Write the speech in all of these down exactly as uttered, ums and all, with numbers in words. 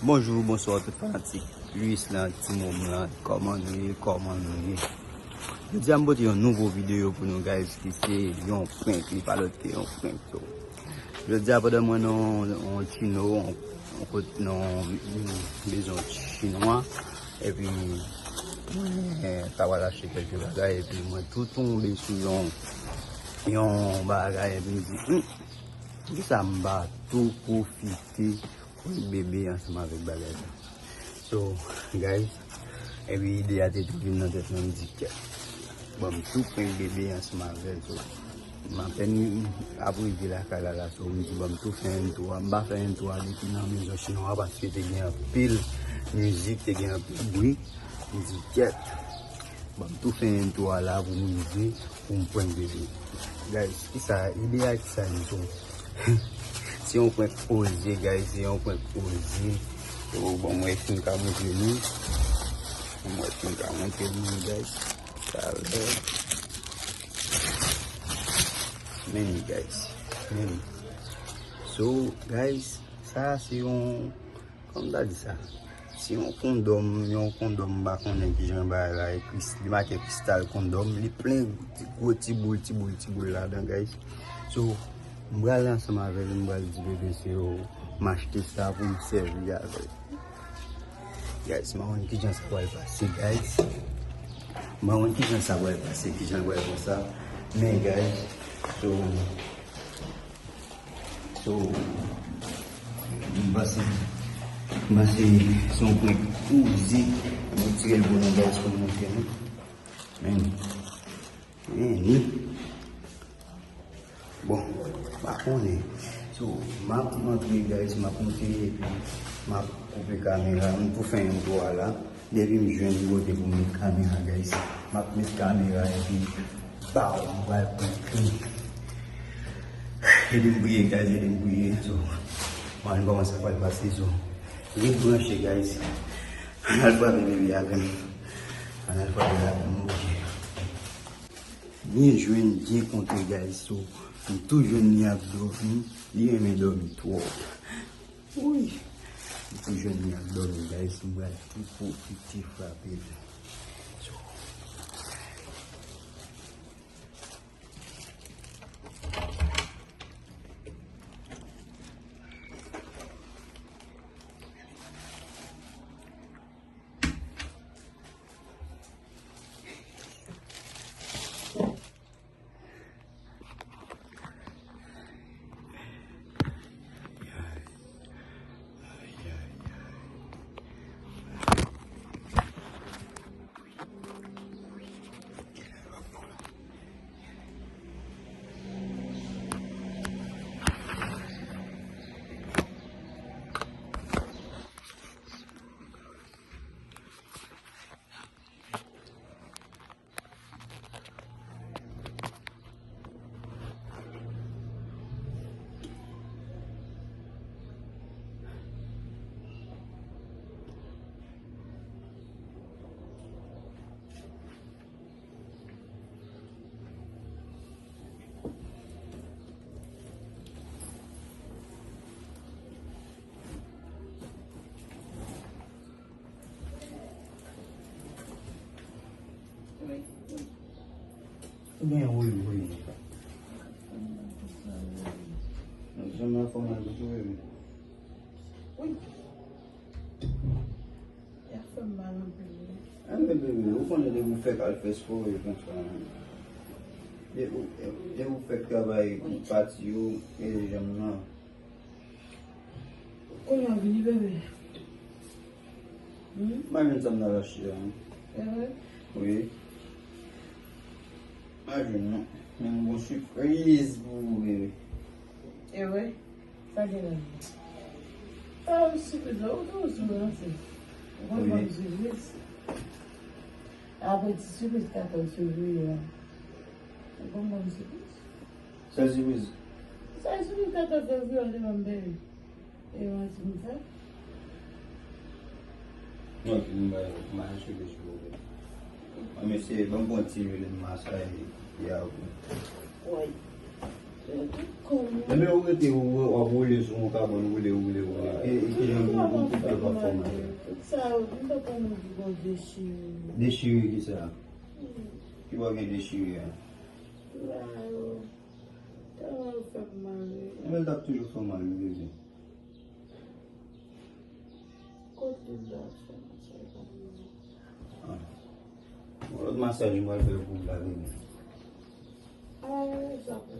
Bonjou, bonswa tout fanatik Luis lan, Ti Mom lan, kòman nou ye, kòman nou ye? Jodi a m pote yon nouvo videyo pou nou guys, ki se yon prank, li pa lòt ke yon prank. So, jodi a pandan mwen nan yon chino, yon kot nan yon mezon chinwa, epi mwen ta pral achte kèlke bagay, epi mwen tou tonbe sou yon, yon bagay, epi m di, hmm, poukisa m pa tou pwofite prank bebe ansanm avèk bagay sa. So, guys, epi ide a te tou vin nan tèt mwen, m di, kèt, ban m tou prank bebe ansanm avè l. So, m apèn ap rive lakay la, la, so, m di, ban m tou fè yon tou a. M pa fè yon tou a depi nan mezon chinwa a, paske te gen anpil mizik, te gen anpil bri. M di, kèt, ban m tou fè yon tou a la pou m rive, pou m prank bebe. Guys, kisa, ide a kisa li tou? Se yon prank oze, guys, se yon prank oze. So, bon, mwen fin ka montre nou. Mwen fin ka montre nou, guys. Talè. Men li, guys. Men li. So, guys, sa se yon, kòman m ta di sa? Se yon kondòm, yon kondòm, m pa konnen kijan bagay la ekri, li make Cristal Condom, li plen ti gwo ti boul, ti boul, ti boul ladan, guys. So, m pral ansanm avè l, m pral di bebe se yo, m achte sa pou m sèvi avè l. Guys, m pa konn kijan sa pral pase, guys. M pa konn kijan sa pral pase, kijan l pral konsa. Men, guys, so, so, m panse, m panse se yon prank oze. Mwen tire l pou nou, guys, pou nou montre nou. Men, men, ni. Bon, m pa konnen. So, m ap montre, guys, m ap montre, epi m ap koupe kamera. M tou fè yon tou a la. Depi m jwenn yon kote pou m met kamera, guys, m ap met kamera, epi, baw, m pral prank li. Ede m priye, guys, ede m priye. So, m ann kòman sa pral pase, so, ret branche, guys. Ann al frape bebe avè m. Ann al frape l avè m, ok. Byen jwenn, byen kontre, guys. So, m tou jwenn li ap dòmi. Li renmen dòmi twòp. Wi. M tou jwenn li ap dòmi, guys. M pral tou pwofite frape l. So, Ou gen woy, woy. Janm nan fè mal pou sou bebe. Wi. Li ap fè m mal anpil, wi. Ann bebe, ou konnen depi ou fèk al fè spò, e konsa. Depi ou, depi ou fèk travay pati yo, e janm nan. Kounye a vini, bebe. Hmm? M pa jwenn sa m t al achte a, non. E vre? Wi. M pa jwenn, non. Men m gon sipriz pou ou, bebe. E vre? Sa gen ladan? A, sipriz la, ou tou sou ranse. Ou konn ban m sipriz. Apre ti sipriz katòz fevriye a. Ou konn ban m sipriz. Sèl sipriz. Sèl sipriz katòz fevriye a te ban m, bebe. E manti m fè? Non, ki m bay, m bay yon sipriz pou ou. Mwen, mesye, ban m pran ti lwil, m masaje pye a pou ou. Woy. Ebyen, ou rete, ou, w ap woule sou yon kabann, woule, woule, woule. E, e ki jan pou, pou, pou, pou, pou fè mache? Tout sa yo, m tankou moun ki gon dechire. Dechire ki sa? Ki bò gen dechire a? Tout bagay yo. Tèlman yo fè m mal, wi. Ebyen, l t ap toujou fè w mal, wi, bebe. Kote l la fè masaj la? Ah. Bon, lòt masaj mwen pral fè pou w la, bebe. Ah, sa pou,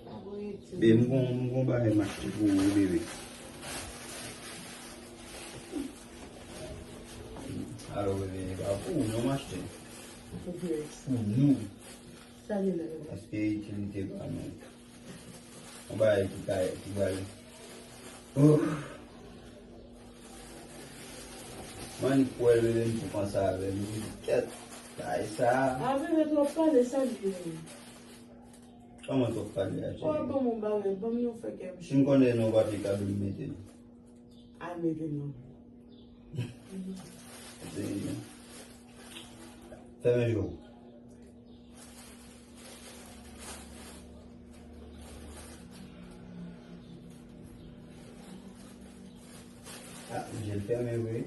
sa pou iti. Bebe, m gon, m gon bagay m achte pou ou, bebe. Alò, bebe, e pa pou ou non m achte. Pou nou. Sa gen la, bebe? Paske itilite pa nou. Yon bagay ki ka, ki pral. Oh. Mwen, annik pou wè l, bebe, m tou panse avè l. M di, kèt, bagay sa. Ah, bebe, twòp pale, sa l ye? Kòman twòp pale a, cheri? Oh, ban m yon bagay, ban m yon fè kè m cho. Si m konnen non, w pa te ka vin mete l. Al mete non. Se, fèmen je w. Ah, je l fèmen vre.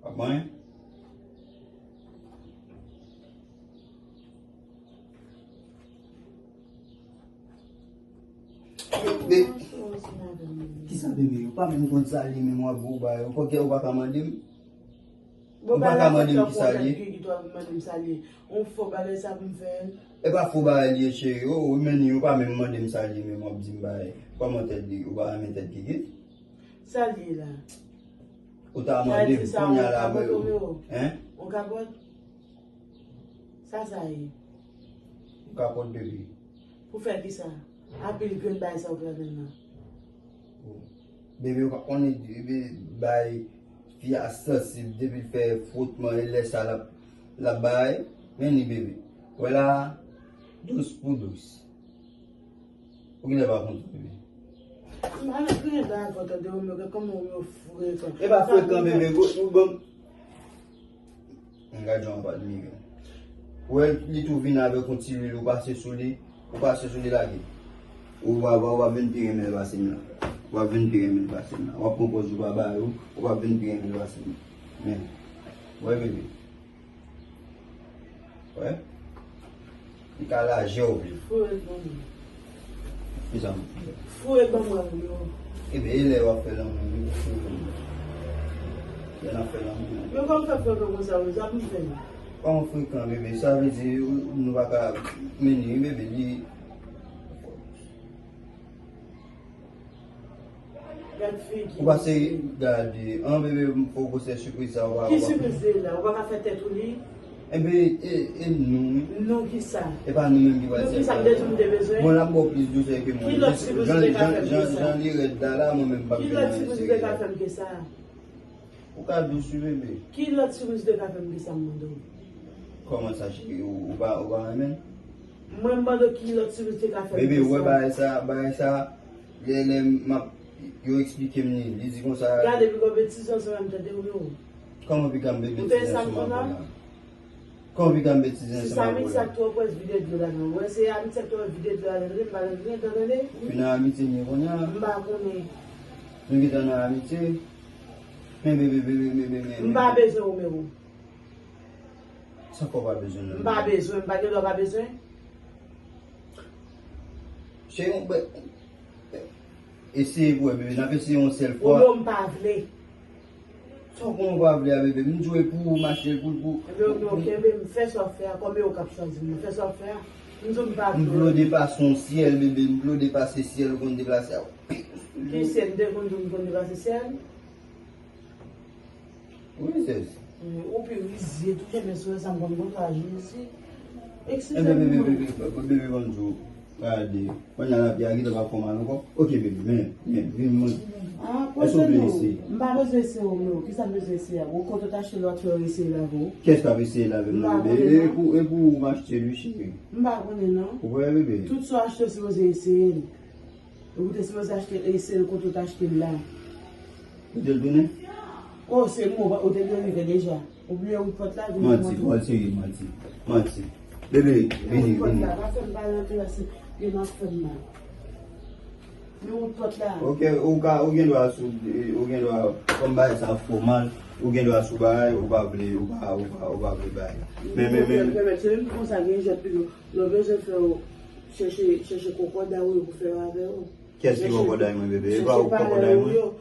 Ap manyen? Be-, kisa bebe? Ou pa menm konn salye, menm w ap voye w ba yo. Ou pa, ou pa ka mande m? Ou pa ka mande m ki salye? Ki, ki twa mande m salye? On fo bagay sa pou m fè? E pa fo bagay li ye, cheri. O, o, men ou pa menm mande m salye, menm w ap di m bagay. Kòman tèt li? Ou pa renmen tèt Gigi? Salye la. Ou ta mande m, kounye a la, mwen, hein? On kapòt? Sa, sa ye? Yon kapòt bebe. Pou fè kisa? Anpil grenn bagay sa ou pral jwenn nan. Bebe, ou pa konnen, bebe, bay fi a sansib depi l fè frotman e lè sa l ap, l ap bay. Men li, bebe. Wè la, dous pou dous. Ou genlè pa kontan, bebe. M pa nan kriye la avè w, tande, Romeo, gad kòman Romeo frekan. E pa frekan, bebe, ou, ou ban m. M gade yon pa admire. Ou wè, li tou vin avèk yon ti lwil, ou pase sou li, ou pase sou li lage. Ou va, va, ou va vin pi renmen l pase m la. Ou va vin pi renmen l pase m la. W ap pran pòz ou pa ba yo, ou va vin pi renmen l pase m la. Men, ou wè, bebe. Wè. Li ka lajè w vle. Fou e ban mwen. Kisa m fè? Fou e ban mwen, yo. Ebyen, e lè w ap fè lanmou, wi, fou e ban mwen. Lè n ap fè lanmou. Men kòman fè frekan konsa, wi, sa pou m fè? Kòman frekan, bebe? Sa vle di, nou pa ka mennen, wi, bebe, li Gad figi. Ou pase gade, an bebe, m fè w gwosè sipriz sa, ou pa, ou pa. Ki sipriz li la? Ou pa ka fè tèt ou li? Enben, e, e nou, wi. Nou kisa? E pa nou menm ki pral sèvi. Nou kisa? M te di w m te bezwen. Bon, l ap ba w plis dousè ke mwen. Ki lòt sipriz ou te ka fè m ke sa? Jan, jan, jan li rèd la, la, mwen menm m p ap bezwen. Ki lòt sipriz ou te ka fè m ke sa? Ou ka dous wi, bebe. Ki lòt sipriz ou te ka fè m ke sa m mande w? Kòman sa, cheri? Ou, ou pa, ou pa renmen l? Mwen, m mande w ki lòt sipriz ou te ka fè m ke sa. Bebe, ou wè bagay sa, bagay sa, lè, lè m ap, yo eksplike m li, li di konsa. Gade, pi gwo betiz ansanm avè m, tande, Romeo. Kòman pi gwo betiz ansanm avè m la? Kòman pi gwo betiz ansanm avè m la? Si se amitye sa k twò près vide dlo ladan. Ou wè se amitye sa k twò vide dlo ladan, tande, m pa nan anyen, tande. Ou nan amitye m ye kounye a? M pa konnen. Nou gentan nan amitye? Men, bebe, bebe, bebe, men, men. M pa bezwen Romeo. Sa fè w pa bezwen l? M pa bezwen, m pa gen dwa pa bezwen. Cheri, eseye pou wè, bebe, n ap eseye yon sèl fwa. Romeo, m pa vle. Sa w konnen w pa vle a, bebe? M di w e pou ou m achte l pou, pou. Romeo, kenbe m, fè sa w ap fè a, kòm e ou k ap chwazi m, fè sa w ap fè a. M di w m pa vle. M vle w depase yon syèl, bebe, m vle w depase syèl, ou konn deplase a. Ki syèl? M te konn di w m konn depase syèl? Wi, sèz. Ou pi rizye, tou kenbe sou sa, m konn konn pa jwe isi. Eskize m. Bebe, bebe, bebe, bebe, ban m di w, gade. Kounye a lapli a gentan pa fè w mal ankò. Ok, bebe, men, men, vin mwen. Ah, èske w vle eseye? M pa bezwen eseye w, non. Kisa m bezwen eseye a? Ou kote w t achte l, w ap fè yo eseye l avè w? Kiyès k ap eseye l avè m? M pa konnen, non. E pou, e pou ou m achte l, wi, cheri. M pa konnen, non. Ou wè, bebe? Tout sa w achte, w sipoze eseye l. Ou te sipoze achte, e se l kote w t achte l la. Ou te tounen? Oh, se mwen, ou te dwe rive deja. Ou bliye wout pòt la, vin Manti, montre. Manti, manti, manti. Bebe, vini, vini. Wout pòt la, pa fè m pale anpil, se pye m ap fè m mal. Men wout pòt la. Ok, ou ka, ou gen dwa sou, ou gen dwa, kòm bagay sa fòmal, ou gen dwa sou bagay, ou pa vle, ou pa, ou pa, ou pa vle bagay. Men, men, men. Pèmèt, se menm konsa gen jwèt pito. Lè w bezwen fè w chèche, chèche kòkòday ou yo pou fè yo avè w. Kiyès ki kòkòday mwen, bebe? E pa ou kòkòday mwen?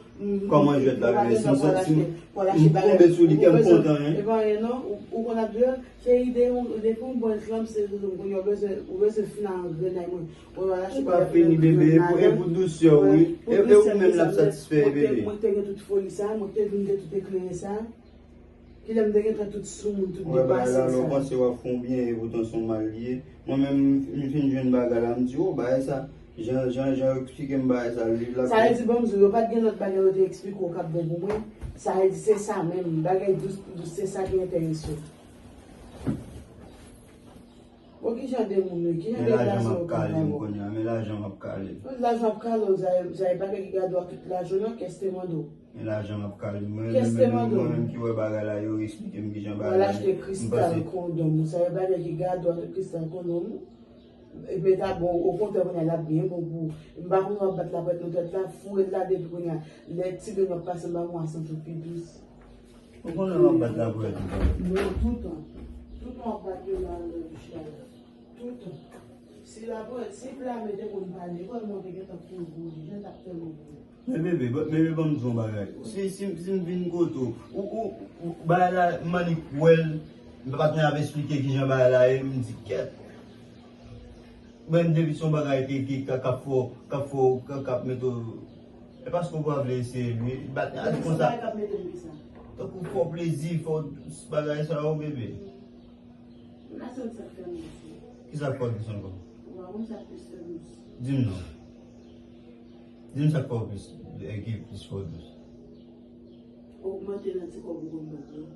Kòman jwèt la, bebe? Si m, si m, m tonbe sou li, kè m kontan, en. E pa anyen, non. Ou, ou konn ap di, se ide, ou, depi yon bòn flanm, se toutou, kounye a, ou bezwen, ou bezwen fin angrennen mwen. Ou pa fini, bebe, e pou, e pou dousè, wi. E, e ou menm l ap satisfè, bebe. Mwen te gen tout foli sa, mwen te vin gen tout eklere sa. Kilè m te gentan tout sou moun, tout depase sa. Ou wè bagay la, lè w panse w ap fè yon byen, e poutan se yon mal li ye. Mwen menm, m fin jwenn bagay la, m di, o, bagay sa, jan, jan, jan yo eksplike m bagay sa, li la. Sa vle di, ban m di w, yo pa t gen lòt bagay yo te eksplike w k ap bon pou mwen. Sa vle di, se sa menm, bagay dous pou dous, se sa ki enterese w. Bon, ki jan de moun yo? Ki jan de gason yo konn avè w? Men lajan m ap kale m kounye a, men lajan m ap kale m. Lajan ap kale w, sa e, sa e bagay ki gade w a tout lajan, non, kès te mande w. Men lajan m ap kale m. Mwen menm, mwen menm ki wè bagay la, yo eksplike m ki jan bagay la ye. Ou al achte kristal kondòm ou, sa e bagay ki gade w a tout kristal kondòm ou. Epi ta bon, okontrè, kounye a l ap byen bon pou ou. M pa konn w ap bat lapòt nan tèt la, foure l la depi kounye a. Lè ti grenn w ap pase anba mwen a santi w pi dous. Ou konnen w ap bat lapòt ou, papa? Non, toutan. Toutan w ap bat yo la, nan bouch la. Toutan. Si lapòt, si Plame te konn pale, kòman w te gentan kouri pou li, jan l t ap tèlman kouri. Men bebe, ba-, bebe, ban m di w yon bagay. Si, si, si m vin kote w, ou, ou, ou, bagay la, m annik wè l, m pa t menm ap eksplike ki jan bagay la ye, m di, kèt. Mwen, depi se yon bagay ki, ki, k ap fè w, k ap fè w, k ap, k ap mete w, e paske w pa vle eseye l, wi. Bat, a di konsa. Tankou fè w plezi, fè w bagay sa yo, bebe. M pa santi sa k fè m dous. Ki sa k fè w dous ankò? Ou pa konn sa k plis fè m dous. Di m non. Di m sa k fè w plis, e ki plis fè w dous. Ogmante nan ti kòb ou konn ban mwen.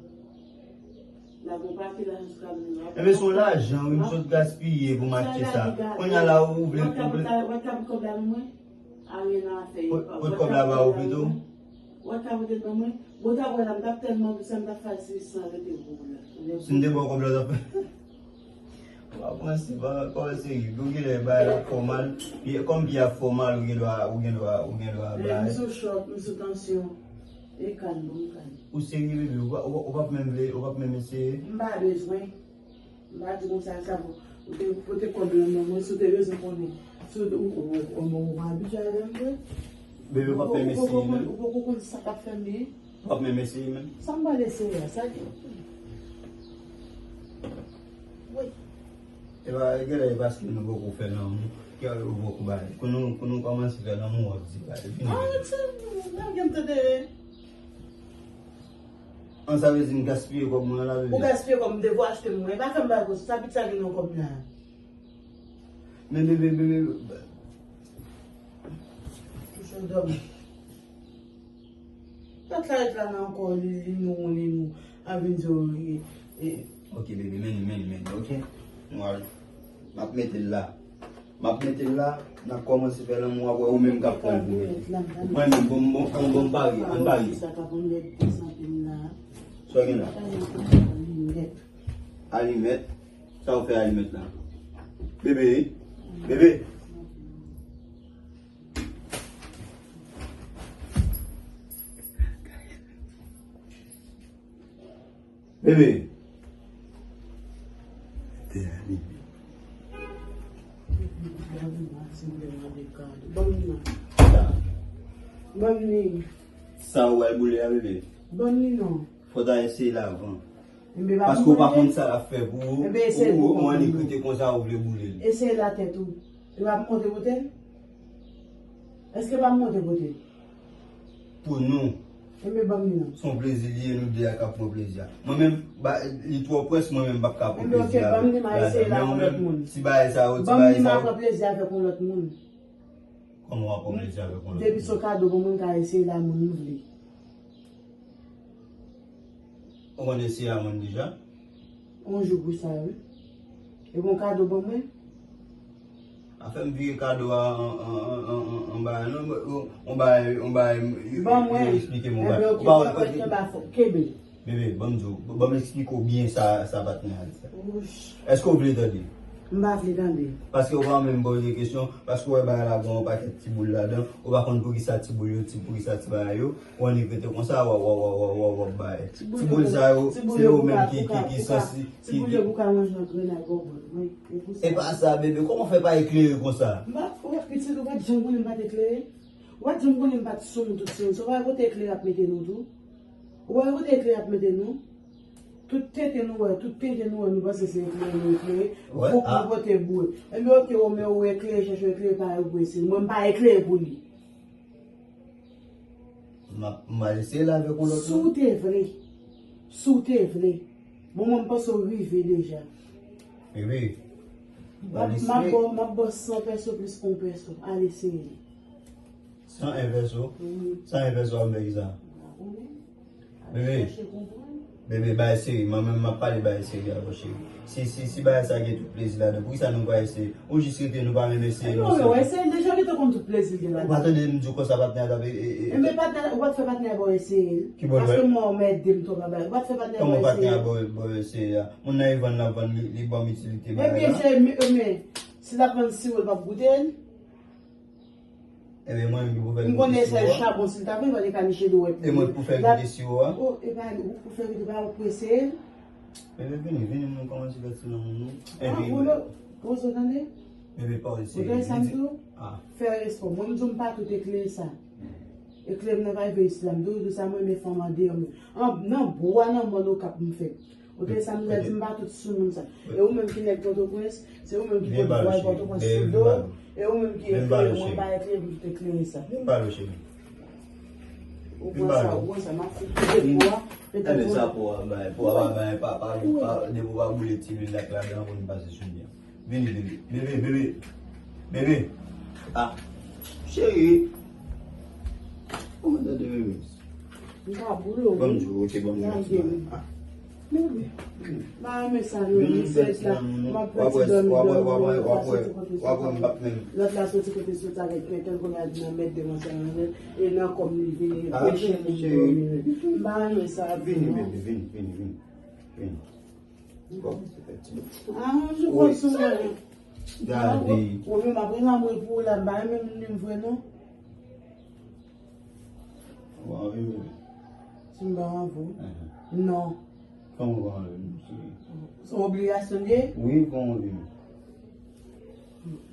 La gon pake lajan sou kabine. Enben, se yon lajan, wi, m sot gaspiye pou m achte sa. Kounye a la, ou vle, ou vle. Ou t ka pote kòb la ban mwen? A, rien à faire. Pot, pot kòb la ba ou pito? Ou t ka pote l ban mwen? Bon, ta wè la, m t ap tèlman dous, m t ap fè l sezi san rete pou ou la. Si m te ba w kòb la, w t ap fè. W ap ranse, pa, pa ranse, wi. Ou genlè bay la fòmal. Kòm pye a fòmal, ou gen dwa, ou gen dwa, ou gen dwa bay. M sou chòk, m sou tansyon. E kalm, bon, kalm. Ou serye, bebe? Ou pa, ou pa, ou p ap menm vle, ou p ap menm eseye? M pa bezwen. M pa di konsa, sa bon. Ou te, ou te kòb nan men mwen, si w te bezwen konnen. Si w te, ou, ou, ou, ou, ou abitye avè m vre? Bebe, ou p ap menm eseye menm? Ou poko konn sa k ap fè m ye? Ou p ap menm eseye menm? Sa m pral eseye a, sa ki. Wi. E pa, genlè e paske nou poko fè lanmou, ke ou poko bay. Kou nou, kou nou kòmanse fè lanmou, w ap di bay. Vini. Ah, se, m pa gen tande. An, sa vle di m gaspiye kòb mwen la, bebe? Ou gaspiye kòb m, m te pou achte m mwen. E pa fè m bagay konsa, sa pit sa gen nan kòb la. Men bebe, bebe. Touche w dòmi. Tèt la ret la nan kò li, li nou, li nou. An vin di w, e, e. Ok, bebe, men, men, men, ok? Nou al. M ap mete l la. M ap mete l la, n ap kòmanse fè lanmou, w ap wè ou menm k ap pran l pou mwen. Ou pran l menm, bon, bon, bon, bon, pare, ann pare. Sa k ap anlè de santim la. Sa w gen la? Alimèt. Alimèt. Sa w fè alimèt la? Bebe, bebe. Bebe. Te ale. Ban m nan. Ban m li. Sa ou al boule a, bebe? Ban m li non. Fò w ta eseye l avan. Paske ou pa konn sa l ap fè pou ou. Ou, ou annik rete konsa, ou vle boule l. Eseye l atè tou. Li p ap monte pote l? Èske l p ap monte pote l? Pou nou. Enben, ban m li non. Se yon plezi li ye, nou de a k ap pran plezi a. Mwen menm, ba, li twò près, mwen menm m p ap ka pran plezi avèk ladan. Men mwen menm, ti bagay sa yo, ti bagay sa yo. Ban m li, m a pran plezi avèk yon lòt moun. Kòman w ap pran plezi avèk yon lòt moun? Depi se yon kado pou mwen, m ka eseye l a moun m vle. Ou konn eseye a moun deja? Yon jou pou sa, wi. E bon kado ban mwen? Pa fè m vire kado a an, an, an bagay, non, yon bagay, yon bagay, yo, yo eksplike m yon bagay. Ban mwen. Enben, ok, sa pa t anba fò. Kenbe. Bebe, ban m di w, ban m eksplike w byen sa, sa patnè a di a. Wouch. Èske w vle tande? M pa vle tande. Paske w pa menm poze kesyon, paske w wè bagay la gen yon pakèt ti boul ladan, ou pa konn poukisa ti boul yo, ti poukisa ti bagay yo, w annik rete konsa, w ap, w ap, w ap, w ap, w ap bay. Ti boul yo pou ka, ti boul yo pou ka, pou ka, pou ka, ti boul yo pou ka ranje nan grenn ak bòbòt. Mwen, e pou sa. E pa sa, bebe, kòman w fè pa eklere konsa? M pa, w ap pitit, ou pa t janm konnen m pa t eklere? Ou pa t janm konnen m pa t sou moun tout semenn sa. Ou pa wè kote eklere ap mete nou tou? Ou pa wè kote eklere ap mete nou? Tout tenten nou wè, tout tenten nou wè, nou panse se eklere nou eklere. Wè, fòk nou pote boul. Ebyen, oke, ou men ou eklere, chèche eklere, pa yo pou eseye. Mwen, m pa eklere pou li. M ap, m al eseye l avèk yon lòt moun. Si w te vle, si w te vle, bon, mwen, m panse w rive deja. Bebe, m al eseye. M ap ba w, m ap ba w san pèso plis yon pèso. Al eseye. San en pèso? Wi. San en pèso ap fè kisa? M pa konnen. Al chèche konprann. Bebe, bay seri, mwen menm m ap pale bay seri avè w, cheri. Si, si, si bagay sa gen tout plezi ladan, poukisa nou pa eseye? Ou jis rete, nou pa menm eseye, non, seri. Eseye l deja, gentan konn tout plezi l gen ladan. Ou pa tande m di w konsa patnè a t ap e, e, e. Enben patnè, ou pa t fè patnè a ba w eseye l. Ki bò l wè? Paske mwen, w mède m twòp a bay. Ou pa t fè patnè a ba w eseye l. Kòman patnè a ba w, ba w eseye a? Moun nan e vann l ap vann, li, li ban m itilite bagay la. Ebyen, se, men, men, si l ap vann siwo, l p ap goute l? Ebyen, mwen menm ki pou fè l goute siwo a. M konnen sèl chabon, si l ta vle, l pa te ka niche dwèt li. E mwen pou fè l goute siwo a? O, e pa ou pou fè l goute, pa ou prese l. Bebe, vini, vini, nou kòmanse fè ti lanmou nou. Epi, ou lo, poze w tande? Bebe, pa w eseye. Ou tande sa m di w? Fè respè w. Mwen, m di w m pa tout eklere sa. Eklere m nan pa rive isit la. M toujou di w sa, mwen renmen fanm andeyò m. An, nan bwa, nan mòn Okap m fèt. Ou tande sa m di w la, di m pa tout sou moun sa. E ou menm ki nèg Pòtoprens, se ou menm ki pot vwal Pòtoprens sou do w. E ou menm ki eklere, mwen pa eklere pou tout eklere sa. Vin pale w, cheri. Ou pran sa, ou pran sa, m ap fout kite pou a. Ebyen sa pou a bay, pou a pa bay, pa, pa, pa, depi w pa boule ti lwil la k ladan pou n pase sou li a. Vini, bebe. Bebe, bebe. Bebe. Ah, cheri. Kòman tande bebe? M pa boule w. Ban m di w, ok, ban m di w. Lage m. Ah, bebe. M pa renmen sa non, m sèt la. M ap fè ti dòmi, dòmi, dòmi, pa soti kote soti. Lòt la soti kote soti avèk pètèl, kounye a di nan mèt devan sa nan mèt. E nan kò m li vini, peche moun dòmi. M pa renmen sa. Vini, bebe, vini, vini, vini. Vini. Bon, se fè ti. Ah, je crois que c'est vrai. Gade. Ou menm apre lanmou pou ou la, m pa renmen moun menm vre non. Ou anvi m, bebe? Si m pa anvi w? Non. Kòman ou pa anvi m, cheri? Se yon obligasyon l ye? Wi, ou pa anvi m.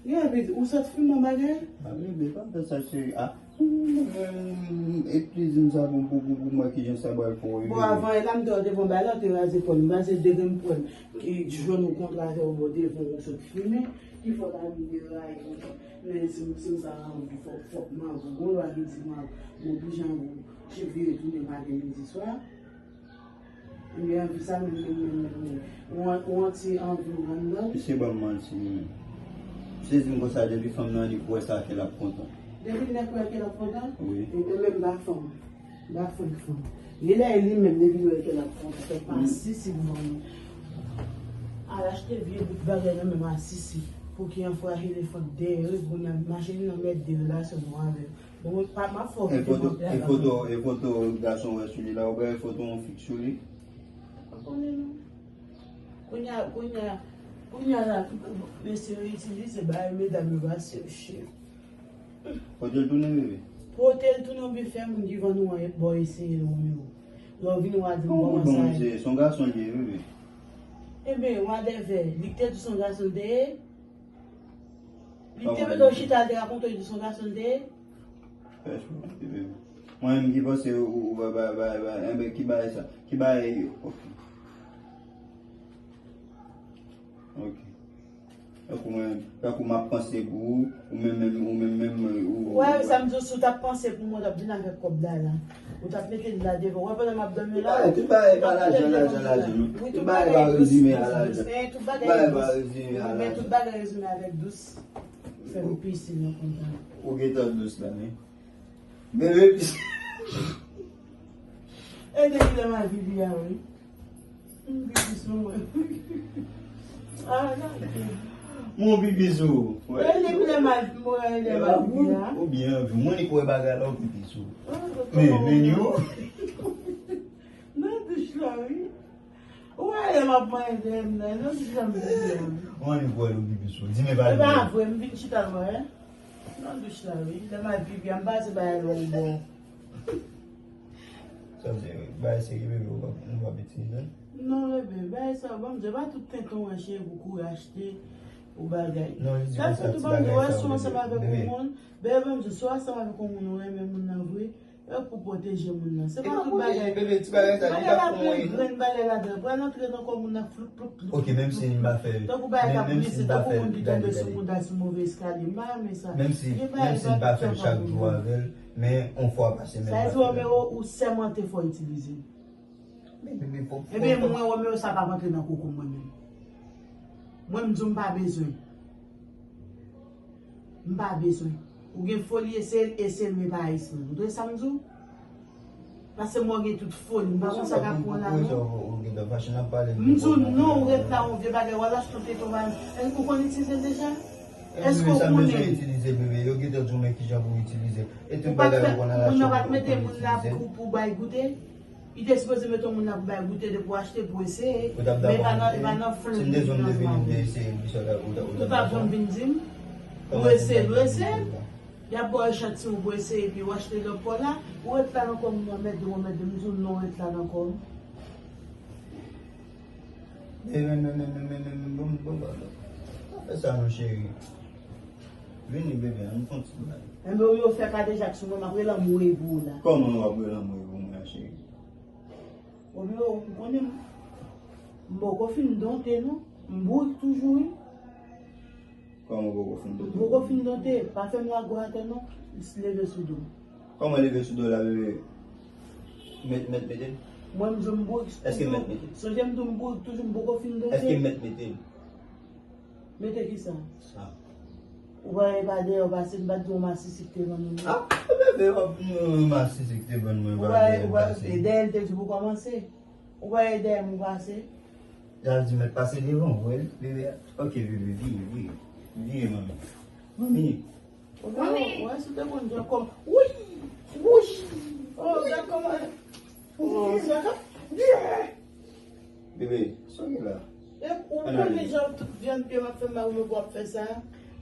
Gade, ou sot fim nan bagay? Ah, bebe, pa fè sa, cheri. Ah, mm, e plezi m sa pou, pou, pou, pou mwen ki jan sa pral fè w, bebe. Bon, avan, e la m te wè w te pran bagay la, w te raze pwen m, raze de grenn pwen m, ki jwenn ou kontre avè w bò devan ou sot fimen, ki fè w ta vin deraye konsa. Men si m, si m sa anvi, fòk, fòk m anvi w. Gon lwa ki di m anvi w, m oblije anvi w. Chevire tounen maten, midi, swa. Li anvi sa menm, menm, menm, menm, menm. Ou an-, ou anti anvi w anndan. Misye ban m manti, li menm. Misye di m konsa, depi fanm nan annik wè sa, ke l ap kontan. Depi nèg wè ke l ap kontan? Wi. E, e menm ba fanm. Ba fanm, fanm. Li lè li menm, depi l wè ke l ap kontan. Fè pa sisi pou fanm. Al achte vye bout bagay nan men masisi. Pou ki anfraj elefan dèyè, pou n ap mache nan mèt de relasyon nou avè l. Bon, pa, m ap fè w kite mantè a. E foto, e foto gason wè sou li la, ou wè foto yon fi k sou li? Pa konnen non. Kounye a, kounye a, kounye a la, mesye yo itilize bagay medam yo pa sèche. Pote l tounen, bebe. Pote l tounen oubyen fè moun ki vann ou an ba w eseye l ou menm. Lè w vini w a di m kòman sa ye. Se yon gason l ye, bebe. Enben, wadèvè, li k te di w se yon gason l te ye? Li te mete w chita, l te rakonte w di son gason l te ye? Mwen menm ki panse ou, ou, ba, ba, ba, ba, enben ki bagay sa? Ki bagay yo? Ok. Ok. Tankou mwen, tankou m ap panse pou ou, ou menm, menm, ou menm, menm, ou. Wè, sa m di w, si w t ap panse pou mwen, w t ap vin avèk kòb la, la. Ou t ap mete l la devan. Wè, pandan m ap dòmi la. Tout bagay pa lajan, lajan, lajan, non. Tout bagay pa rezime a lajan. Tout bagay pa rezime a lajan. Men tout bagay rezime avèk dous. Fè m pisi nan kontan. Ou gentan dous la, men. Bebe pisi. E depi lè m al pipi a, wi. M pipi sou mwen. Ah, gade. Mwen pipi sou ou. E depi lè m al, mwen, lè m al pipi a. Ou byen anvi. Mwen li kwè bagay la, ou pipi sou ou. Men, men yo. Nan douch la. M ap manje m nan, non, di janm di m. Mwen, li kwè nou pipi sou. Di men pa. E pa vre, m vin chita lwen. Nan douch la, wi. Lè m al pipi, m pase bay lwen bò. Sa vle di, bagay serye, bebe, ou p ap, nou p ap itilize l? Non, bebe, bagay sa yo, ban m di, pa tout tenten w cheri pou kouri achte ou bagay. Non, li di sa, ti bagay sa yo, bebe. Bebe, ban m di, si w ansanm avèk yon moun, ou renmen moun nan vre, e pou pwoteje moun nan. Se pa tout bagay. Bebe, ti bagay sa, li ka fè yon grenn bagay ladan, pral antre nan kò moun nan, floup, floup, floup. Ok, menm si m pa fè, tankou bagay k ap glise, tankou moun ki tonbe sou mouda sou move eskalye. M pa renmen sa. Menm si, menm si m pa fè l chak jou avè l, men yon fwa pa semèn. Sa vle di, Romero, ou sèmante fò itilize l. Ebyen, mwen, Romero, sa p ap antre nan koko mwen menm. Mwen, m di w m pa bezwen. M pa bezwen. Ou gen foli, eseye l, eseye l, men pa eseye l. Ou tande sa m di w? Paske mwen gen tout foli, m pa konn sa k ap pran la, non. M di w non, ou ret la, yon vye bagay, w al achte yon tenten, w al, èske ou konn itilize l deja? Èske ou konnen? Itilize, bebe, yo gentan di w men kijan pou w itilize. E tout bagay ou konn al achte, ou pa t mete moun la pou, pou bay goute? Li te sipoze mete yon moun la pou bay goute, depi w achte pou eseye. Men e pa nan, e pa nan flann li nan zwa. Si m te di w m te vini, m te eseye l, misye ta, ou ta, ou ta janm vin di m. Ou eseye l, ou eseye l. Y ap ba w echantiyon pou eseye, epi w achte lòt pa w la. Ou ret la nan kò m, ou anmède, ou anmède m, di w non, ou ret la nan kò m. Bebe, men, men, men, men, men, men, bon, bon, bon, bon. Pa fè sa non, cheri. Vini, bebe, ann fè yon ti bagay. Enben, ou yo fè kadejak sou mwen, m ap rele anmwey pou ou la. Kòman w ap rele anmwey pou mwen, cheri? Romero, ou konnen m, m poko fin donte, non. M bourik toujou, wi. Kòman w poko fin donte? M poko fin donte, pa fè m lagò atè, non. Leve sou do m. Kòman leve sou do la, bebe? Mèt, mèt mete l? Mwen, m di w m bourik. Èske mèt mete l? Sonje m di w m bourik toujou, m poko fin donte. Èske mèt mete l? Mete kisa? Sa. Ou pa wè pa dèyè w pase, m pa t di w masisi k te vann ou non. Ah, bebe, w ap, mm, masisi k te vann mwen pa dèyè m pase. Dèyè l te di pou kòmanse. Ou pa wè dèyè m ou pase. Sa vle di mèt pase devan w, vre, bebe. Ok, bebe, vire, vire. Vire, manmi. Manmi. Ou wè, ou wè, si w te konn jan kòm, wouy! Wouy! Oh, gad kòman. Oh, sa ka. Bebe, sa w gen la? E ou konnen jan tout vyann pye m ap fè mal, ou menm w ap fè sa?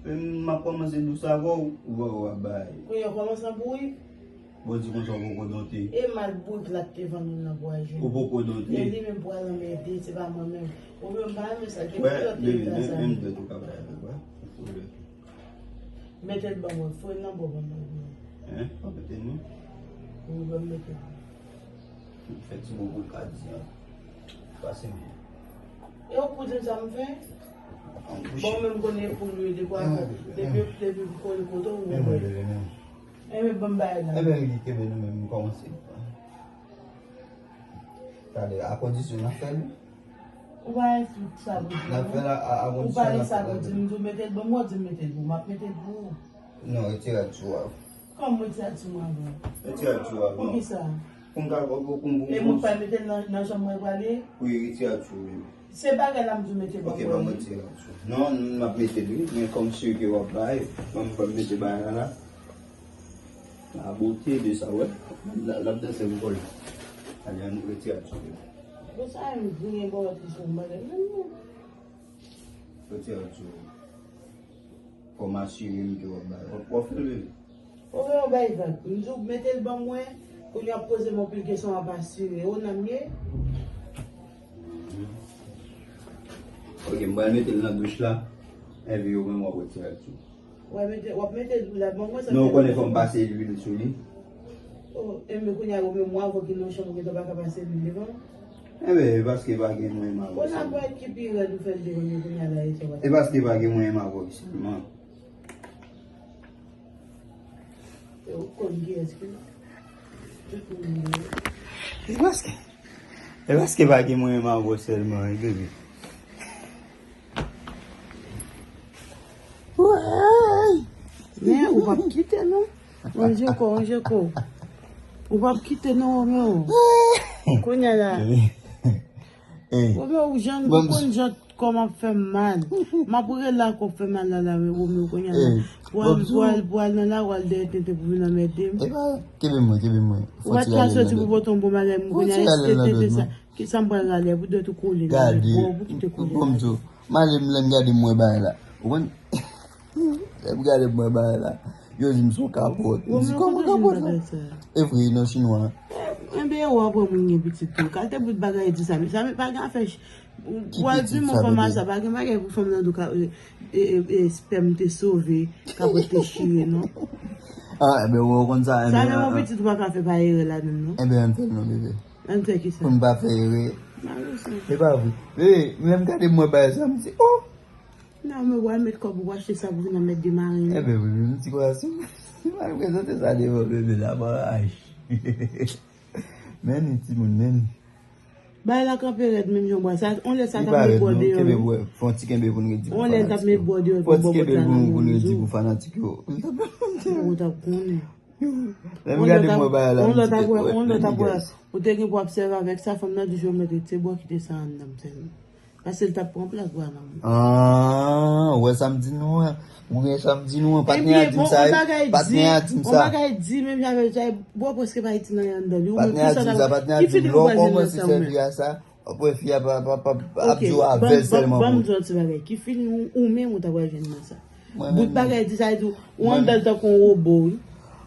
Men m ap kòmanse dous avè w, ou wè w ap bay. Kounye a w kòmanse an bourik. Bon, di konsa w poko donte. E mal bourik la k te vann ou nan bwa jèn. Ou poko donte. E li menm pral anmède, se pa mwen menm. Ou menm pa renmen sa, gen kilòt li ka sa. Menm dwèt ou ka bay avèk, wè. Mete l ban mwen, foure l nan bò ban mwen. Hein? Ou mete l non? Wi, ban m mete l. Fè ti bobo ka di an. Pase mwen. E ou pou di m sa m fè? Bon, menm konnen pou li, depi, depi, depi pou konnen kote ou. Men mwen leve menm. Enben, ban m bay la. Enben, li kenbe nou menm, m kòmanse. Gade, a kondisyon n ap fè l. Ou pa gen tout sa pou di m. N ap fè l a, a, a kondisyon n ap fè l. Ou pa gen sa pou di m, m di w mete l ban mwen, w di m mete l pou ou, m ap mete l pou ou. Non, retire l sou a. Kòman retire l sou mwen avan? Retire l sou a, non. Poukisa? Pou m ka, pou, pou, pou, pou. E mwen pa mete l nan, nan chanm mwen prale? Wi, retire l sou, wi. Se bagay la m di w mete ban mwen. Ok, ban mwen retire l sou. Non, m ap mete l, wi. Men kòm si ke w ap bay, ban m, ban m mete bagay la la. La beauté de sa, wè. L ap danse pou kò l. Alè, ann retire l sou li. Bon, sa yon griyen bò ti sou bagay menm non. Retire l sou li. Fò m asire m ke w ap bay. W ap, w ap fè l, bebe. Ou gen yon bay vag. M di w mete l ban mwen, kounye a w ap poze m anpil kesyon, w ap asire. Ou nan m ye? Ok, m pral mete l nan douch la. Epi ou menm w ap retire l tou. W ap mete, w ap mete lwil la ban mwen, sa. Non, ou konnen fò m pase lwil sou li. Oh, enben kounye a ou menm w avè w ki nan chanm ou gentan pa ka pase lwil devan. Enben, e paske pa gen mwen m avè w sèlman. Kounye a ki pi rèd ou fè l devan mwen kounye a la e sa w pa. E paske pa gen mwen m avè w sèlman. E ou konn kiyès ki la. Tout moun gen. E paske, e paske pa gen mwen m avè w sèlman, wi, bebe. Woy! Men ou p ap kite non. Ranje kò, ranje kò. Ou p ap kite non, Romeo. Kounye a la. Romeo, ou jan, ou konn jan kò m ap fè m mal. M ap rele a kò fè mal la, la, men Romeo kounye a la. Pou al, pou al, pou al nan lari, al dèyè tenten pou vin anmède m. Epa, kenbe mwen, kenbe mwen. Ou pa t ka soti pou pote yon bon bagay, m kounye a, e tenten sa. Ki sa m pral rale pou dwèt ou kole la, men pou kite kole la. Bon, m ale m lè m gade m wè bagay la. Ou konn? Lè m gade m wè bagay la. Yo di m se yon kapòt. M di kòman kapòt la? E vre, non, chinwa. Enben, w ap wè moun gen pitit tou. Kalite bout bagay di sa, men sa, men pa gen afè. Ou al di yon fanm a sa, pa gen bagay pou fanm nan di w ka, e, e, e, espèm te sove, kapòt te chire, non. Ah, enben, ou konn sa, sa, enben, men yon pitit ou pa ka fè pa erè la menm, non. Enben, ann fè l non, bebe. Ann fè ki sa? Pou n pa fè erè. Malosi. E pa vre. Bebe, menm gade m wè bagay sa, m di, oh! Non, men w al met kòb ou achte sa pou vin anmède mari m. Enben, bebe, m di kwa si, si m al prezante sa devan bebe la, m anraje. Men ni timoun, men ni. Bay la kanpe rèd menm jan bwa. Sa, on lè sa t ap met bò deyò. Fè yon ti kenbe pou n redi pou fanatik yo. On lè t ap met bò deyò pou bò bòt la nan moun yo. Fè yon ti kenbe pou n redi pou fanatik yo. Ou t ap konnen. Lè m gade mwen bagay la, m di ke, on lòt ap wè. Ou te gen pou obsève avèk sa, fanm nan di jewomètri, se bò ki te sa anndan m sèlman. Paske l t ap pran plas bwa nan moun. Ah, ou wè sa m di nou an? Ou wè sa m di nou an? Patnè a di m sa, wi. Patnè a di m sa. On bagay di, menm jan avè l, bò prèske pa iti nan anndan li. Ou menm, ki sa w t ap, ki feeling ou pral jwenn nan sa ou menm? W ap wè fi a pa, pa, pa, ap di w avè l sèlman. Ban m di w yon ti bagay. Ki feeling ou, ou menm ou ta pral jwenn nan sa? Bout bagay di sa, di w anndan l tankou yon wobo, wi.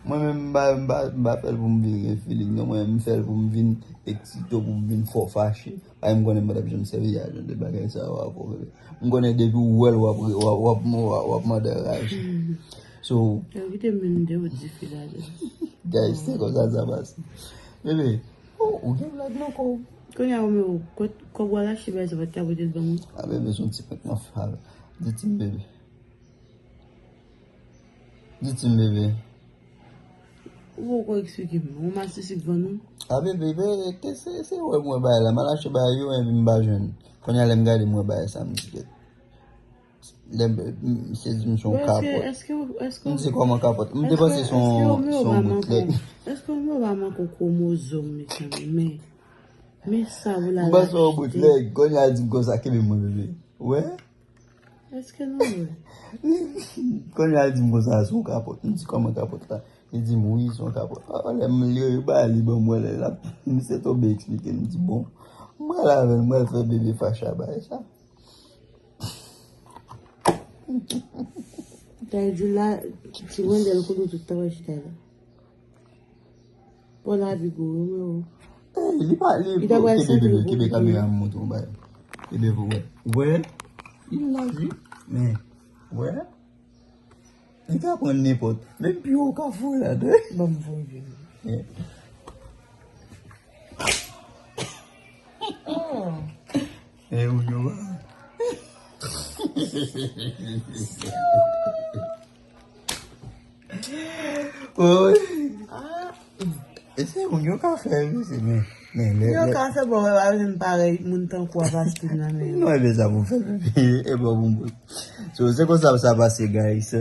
Mwen menm, m pa, m pa, m pa fè l pou m vin gen feeling, non. Mwen, m fè l pou m vin eksite, pou m vin fè w fache. Ay, m konnen m pa t ap janm sèvi a jan de bagay sa yo avè w, bebe. M konnen depi w wè l, w ap, w ap, w ap, w ap, w ap mande raje. So, yo kite m vin de ou di fi la de. Guys, se konsa sa pase. Bebe, oh, ou gen blag nan kò w. Kounye a, Romeo, kot kòb w al achte bagay sa, pa t ka pote l ban mwen? A, bebe, se yon ti prank m ap fè avè l. Di ti m, bebe. Di ti m, bebe. Ou poko eksplike m. Ou masisi k vann ou? A, bebe, bebe, te se, se wè m wè bagay la. M al achte bagay yo, epi m pa jwenn. Kounye a, lè m gade, m wè bagay sa, m di kèt. Lè m, m sezi m se yon kapòt. Èske, èske, èske, m di kòman kapòt? M te panse se yon, se yon boutlèg. Èske Romeo pa manke yon kwomozòm, mezanmi? Men, men sa ou la. M panse yon boutlèg. Kounye a, di m konsa, kenbe mwen, bebe. Ou wè? Èske nou wè? Kounye a, li di m konsa, se yon kapòt. M di, kòman kapòt la? Li di m, wi, se yon kapòt. A, lè m leve ba li, ban m wè lè l ap, misye tonbe eksplike m, m di, bon, m pral avè l, m pral fè bebe fache a bagay sa. Taydi la, ti Wendèl kote w tout tan w chita la. Bon, la, Bigo, Romeo. Ey, li pa, li, kenbe, kenbe kamera, m montre w bagay. Kenbe pou wè. Wè? Li laj, wi. Men, wè? Li ka pran nenpòt. Menm pi wo ka foure ladan. Ban m voye. E ou yo. Wi. E se moun yo ka fè, wi, se men, men lè, yo ka fè, bon, wè, pa vin parèy moun tankou a pa stil nan men yo. Non, e ben sa pou fè, e bon pou m. So, se konsa sa pase, guys.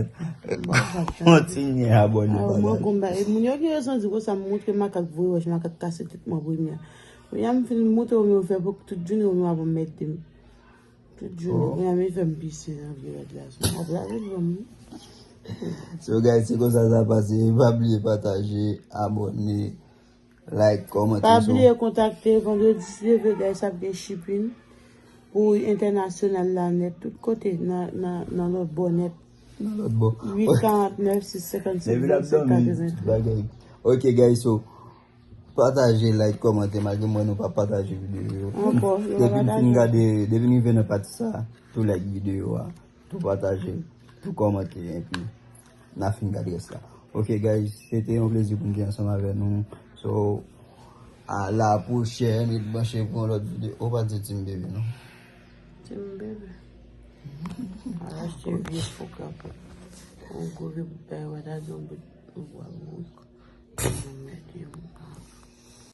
Kontinye abòne, pataje. Mwen konn bagay. Moun yo gen rezon di konsa, m montre makak voye wòch, makak kase tèt mwen premye. Kounye a m fin montre w, men w fè pou tout jounen, w ap mèt di m. Tout jounen, kounye a m fè m pise nan vye rad la. W ap lave l ban m. So, guys, se konsa sa pase. Pa bliye pataje, abòne. Like, kòmante. Pa bliye kontakte Vendredi Leve, guys, ap gen shipping pou entènasyonal la nèt, tout kote, nan, nan, nan lòt bò nèt. Nan lòt bò. Uit karant nèf, sis senkann sèt, vennsenk katrevenntwa. Ok, guys, so, pataje, like, kòmante, malgre m wè nou pa pataje videyo yo. Ankò, yo pa pataje. Depi m fin gade, depi m rive nan pati sa, tou like videyo a. Tou pataje, tou kòmante, epi n a fin gade rès la. Ok, guys, se te yon plezi pou m te ansanm avè nou. So, a la pwochèn, ret branche pou yon lòt videyo. Ou pa di Team Bebe, non? Team Bebe. Al achte vye fo kapòt. Yon gwo vye bout bagay, w ta di yon bout, yon bwa moun. Yon mèt, yon